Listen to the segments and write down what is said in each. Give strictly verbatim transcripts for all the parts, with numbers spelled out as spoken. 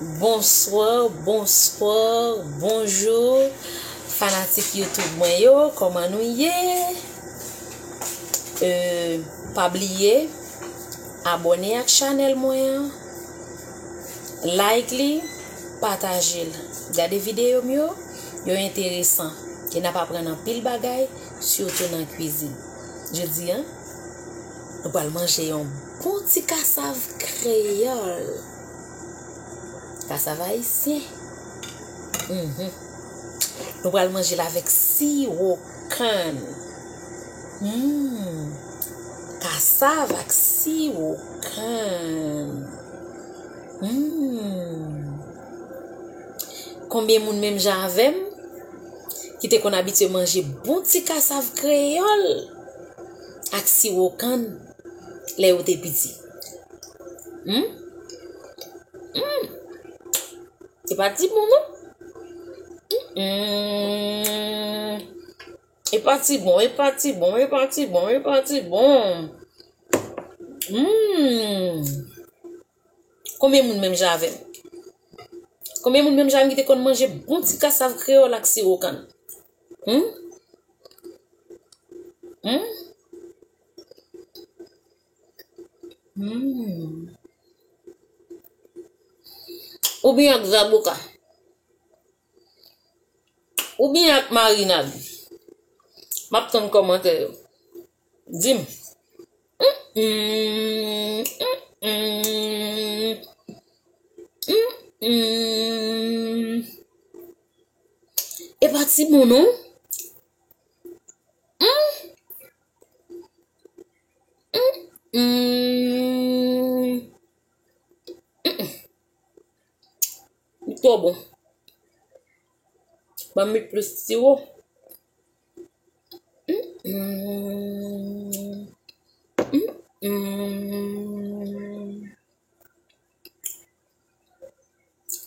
Bonswa, bonswa, bonjou, fanatik YouTube mwen yo, kòman nou ye? E, pa bliye abòne ak chanèl mwen an, like li, pataje l. Gade videyo m yo, yo enteresan. E n ap aprann anpil bagay, sitou nan kwizin. Jodi a, nou pral manje yon bon ti kasav kreyòl. Kasav ayisyen. Mhm. Nou pral manje l avèk siwo kann. Hmm. Kasav ak siwo kann. Hmm. Konbyen moun menm jan avè m ki te konn abitye manje bon ti kasav kreyòl ak siwo kann lè yo te piti? Hmm? Hmm. E pa ti bon, non? Hmm. E pa ti bon, e pa ti bon, e pa ti bon, e pa ti bon. Hmm. Konbyen moun menm jan avè m? Konbyen moun menm jan avè m ki te konn manje bon ti kasav kreyòl ak siwo kann? Hmm? Hmm? Hmm. Oubyen ak zaboka. Oubyen ak marinad. M ap tann kòmantè yo. Di m. Mm, mm, mm, mm, mm. E pa ti bon, non? Mm. Mm, mm. Mm, mm. Li twò bon. Ban m met plis siwo. Mm, mm. Mm, mm.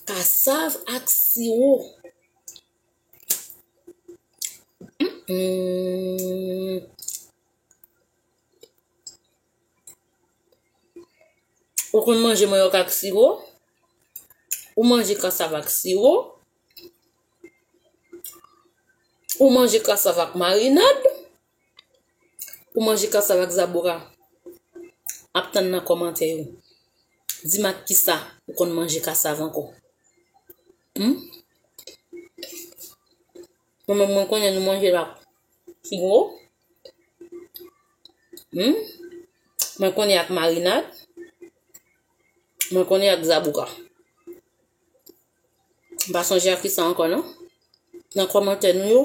Kasav ak siwo. Mm, mm. Ou konn manje manyòk ak siwo? Ou manje kasav ak siwo? Ou manje kasav ak marinad? Ou manje kasav ak zaboka? M ap tann nan kòmantè yo. Di m ak kisa ou konn manje kasav ankò. Hmm? Mwen menm, mwen konnen nou manje l ak siwo. Hmm? Mwen konnen ak marinad. Mwen konnen ak zaboka. M pa sonje ak kisa ankò, non. Nan kòmantè nou yo,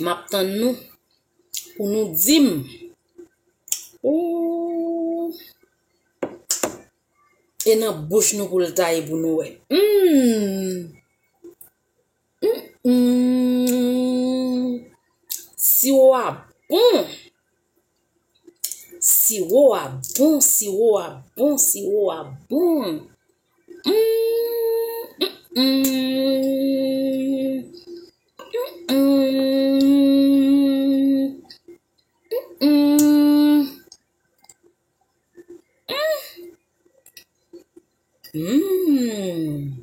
m ap tann nou pou nou di m. Ooh. E nan bouch nou pou l ta ye pou nou wè. Hmm. Mm, mm. Siwo a bon. Siwo a bon, siwo a bon, siwo a bon. Mm, mm, mm. Mm, mm. Mm, mm. Mm. Mm.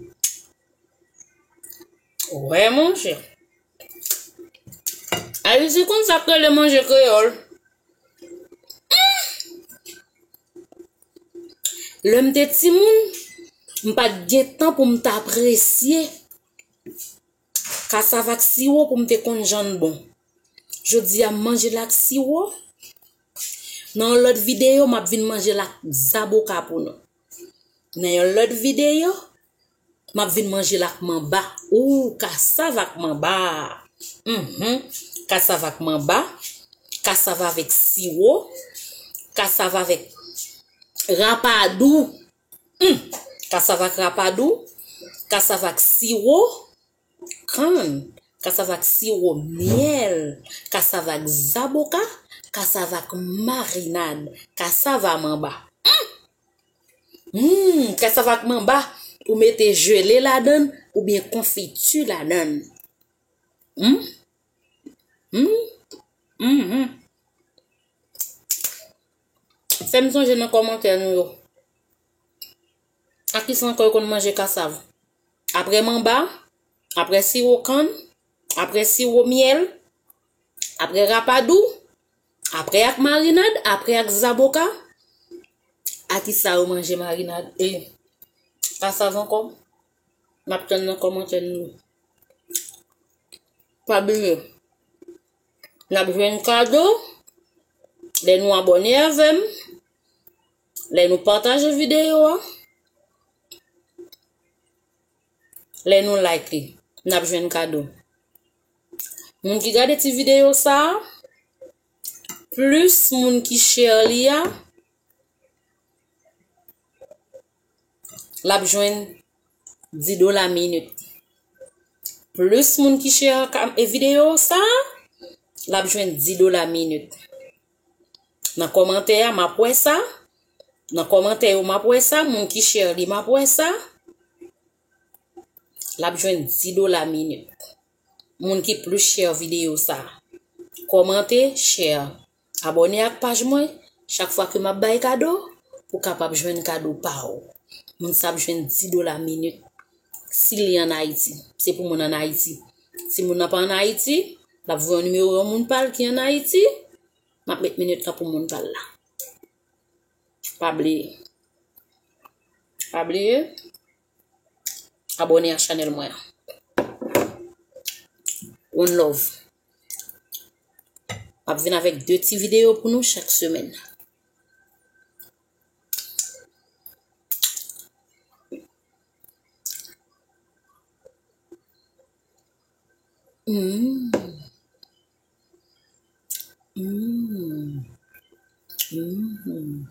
Wè, monchè. Ayisyen konn sa k rele manje kreyòl. Mm. Lè m te timoun, m pa t gen tan pou m t apresye kasav ak siwo pou m te konn jan l bon. Jodi a, m manje l ak siwo. Nan yon lòt videyo, m ap vin manje l ak zaboka pou nou. Nan yon lòt videyo, m ap vin manje l ak manba. Ou, kasav ak manba. Mhm. Kasav ak manba. Kasav avèk siwo. Kasav avèk rapadou. Hmm. Kasav ak rapadou. Kasav ak siwo. Kann, kasav ak siwo myèl, kasav ak zaboka, kasav ak marinad, kasav a manba. Hmm! Hmm, kasav ak manba, ou mete jele ladan l oubyen konfiti ladan l. Hmm? Hmm? Mhm. Fè m sonje nan kòmantè nou yo. Ak kisa ankò yo konn manje kasav? Apre manba, apre siwo kann, apre siwo myèl, apre rapadou, apre ak marinad, apre ak zaboka. Ak kisa yo manje marinad? E, kasav ankò? M ap tann nan kòmantè nou. Pa bliye, n ap jwenn kado lè nou abòne avè m, lè nou pataje videyo a, lè nou like li, n ap jwenn kado. Moun ki gade ti videyo sa a, plis moun ki share li a, l ap jwenn dis dola minit. Plis moun ki share ka- e videyo sa a, l ap jwenn dis dola minit. Nan kòmantè a, m ap wè sa. Nan kòmantè yo, m ap wè sa. Moun ki share li, m ap wè sa. L ap jwenn dis dola minit. Moun ki plis share videyo sa a, kòmante, share, abòne ak paj mwen. Chak fwa ke m ap bay kado, pou w kapab jwenn kado pa w. Moun sa ap jwenn dis dola minit. Si li ann Ayiti, se pou moun ann Ayiti. Si moun nan pa ann Ayiti, l ap voye yon nimewo yon moun pa l ki ann Ayiti. M ap met minit lan pou moun pa l la. Pa bliye. Pa bliye. Abòne a chanèl mwen an. One love. M ap vin avèk de ti videyo pou nou chak semèn. Mm. Mm. Mm.